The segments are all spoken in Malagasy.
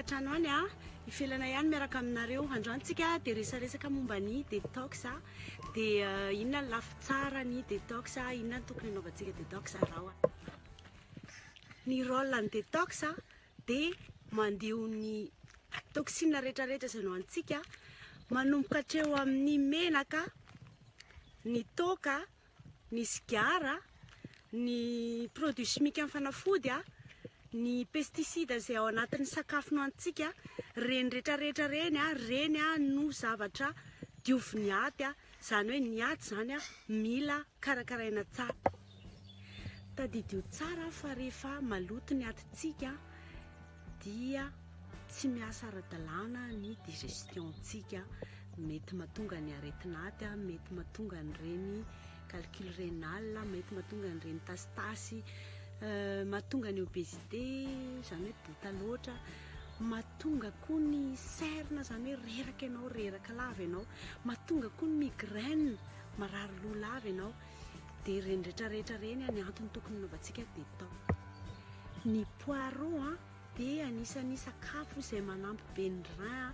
tokantrano any a, i Felana ihany miaraka aminareo. Androany tsika dia resaresaka momba ny detox a, dia inona ny lafy tsara ny detox a, inona no tokony hanaovantsika detox araho a. Ny rôle ny detox a dia mandio ny toxine rehetrarehetra izay nohanintsika manomboka hatreo amin'ny menaka, ny toaka, ny sigara, ny produit chimique amin'ny fanafody, ny pesticide izay ao anatin'ny sakafo nohanintsika, ireny rehetrarehetra ireny, ireny no zavatra diovin'ny aty, izany hoe ny aty izany mila karakaraina tsara. Tadidio tsara fa rehefa maloto ny atintsika dia tsy miasa ara-dalàna ny digestion-tsika, mety mahatonga ny aretin'aty, mety mahatonga an'ireny calcul rénal, mety mahatonga an'ireny tasitasy, mahatonga ny obésité, izany hoe bota loatra, mahatonga koa ny cerne, izany hoe reraka ianao, reraka lava ianao, mahatonga koa ny migraine, marary loha lava ianao, dia ireny rehetra rehetra ireny ny antony tokony hanaovantsika détox. Ny poireau dia anisan'ny sakafo izay manampy be ny rein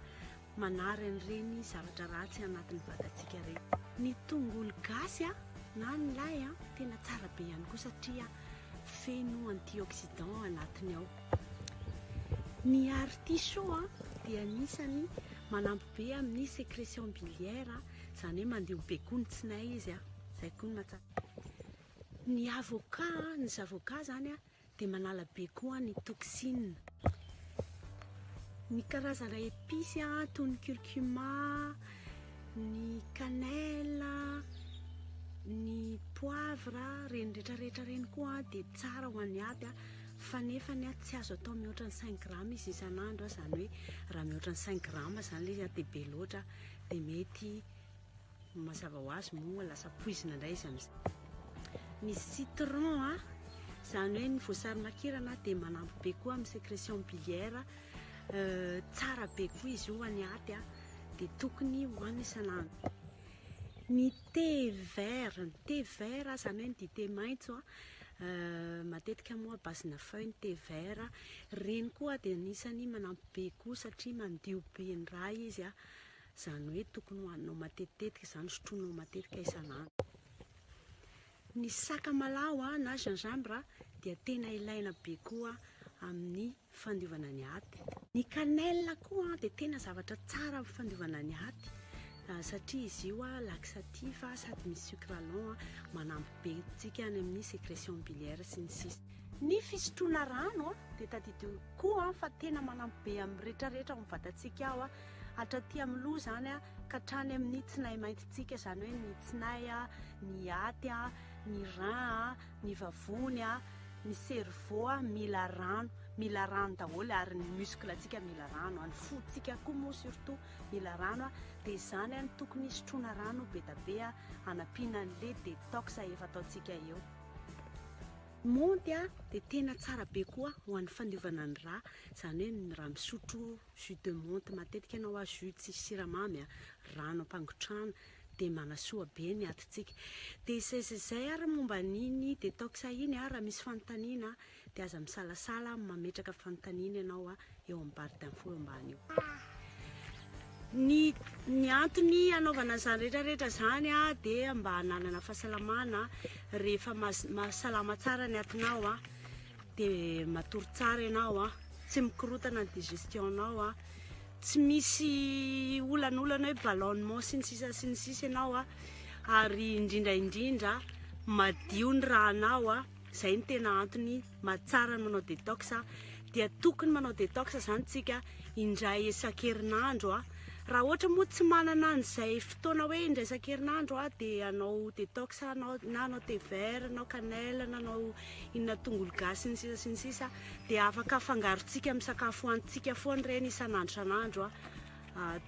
manary an'ireny zavatra ratsy anatin'ny vatantsika ireny. Ny tongolo gasy na ny lay tena tsara be ihany koa satria feno antioxydant anatiny ao. Ny artichaut dia anisan'ny manampy be amin'ny sécrétion biliaire, izany hoe mandio be koa ny tsinay izy, izay koa no mahatsara. Ny avocat, ny zavoka izany dia manala be koa ny toxine. Ny karazana epices toy ny curcuma, ny cannelle, ny poivre, ireny rehetra rehetra ireny koa dia tsara ho an'ny aty fa nefany tsy azo atao mihoatra ny cinq grammes izy isan'andro, izany hoe raha mihoatra ny cinq grammes izany ilay izy dia be loatra dia mety Mazava ho azy moa lasa poizina indray izy amin'izay. Ny citron a, izany hoe ny voasary makirana dia manampy be koa amin'ny sécrétion biliaire, tsara be koa izy io ho an'ny aty a, dia tokony hohanina isan'andro. Ny thé vert, ny thé vert izany hoe ny dite maitso a, matetika moa à base-na feuille ny thé vert, ireny koa dia anisany manampy be koa satria mandio be ny rà izy a. Izany hoe tokony hohaninao matetitetika izany, sotroinao matetika isan'andro. Ny sakamalaho na gingembre dia tena ilaina be koa amin'ny fandiovana ny aty. Ny cannelle koa dia tena zavatra tsara amin'ny fandiovana ny aty satria izy io laxatif sady misy sucre lent manampy be antsika any amin'ny sécrétion biliaire sy ny sisa. Ny fisotroana rano dia tadidio koa fa tena manampy be amin'ny retraretra ao amin'ny vatantsika ao. Hatraty amin'ny loha izany ka hatrany amin'ny tsinay maintintsika, izany hoe ny tsinay, ny aty, ny rein, ny vavony, ny cerveau mila rano, mila rano daholo ary ny muscle ntsika mila rano, ny fontsika koa moa surtout mila rano, dia izany no tokony hisotroana rano be dia be hanampiana an'ilay detox efa ataontsika eo. Monty dia tena tsara be koa ho an'ny fandiovana ny rà, izany hoe raha misotro jus de menthe matetika ianao a, jus tsisy siramamy a, rano ampangotrahana dia manasoa be ny atintsika. Dia izay sy izay ary momba an'iny detox iny a, raha misy fanontaniana dia aza misalasala mametraka fanontaniana ianao eo amin'ny barre d'info eo ambany eo. Ny ny antony hanaovana an'izany rehetra rehetra izany a dia mba hananana fahasalamana, rehefa mahasalama tsara ny atinao a dia matory tsara ianao a. Tsy mikorotana ny digestion-nao a, tsy misy olan'olana hoe ballonnement sy ny sisa sy ny sisa ianao a, ary indrindra indrindra madio ny rànao a, izay no tena antony mahatsara ny manao detox a, dia tokony manao detox izany tsika indray isan-kerinandro a, raha ohatra moa tsy manana an'izay fotoana hoe indray isan-kerinandro a dia hanao detox anao na hanao thé vert na cannelle na hanao inona tongolo gasy sy ny sisa sy ny sisa dia afaka afangarontsika amin'ny sakafo hohanintsika foana ireny isan'andro isan'andro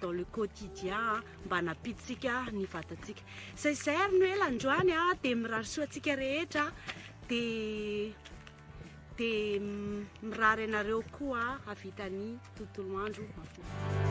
dans le quotidien mba hanampiantsika ny vatantsika. Izay izay ary no ela androany dia mirary soa antsika rehetra dia dia mirary anareo koa hahavita ny tontolo andro mahafinaritra.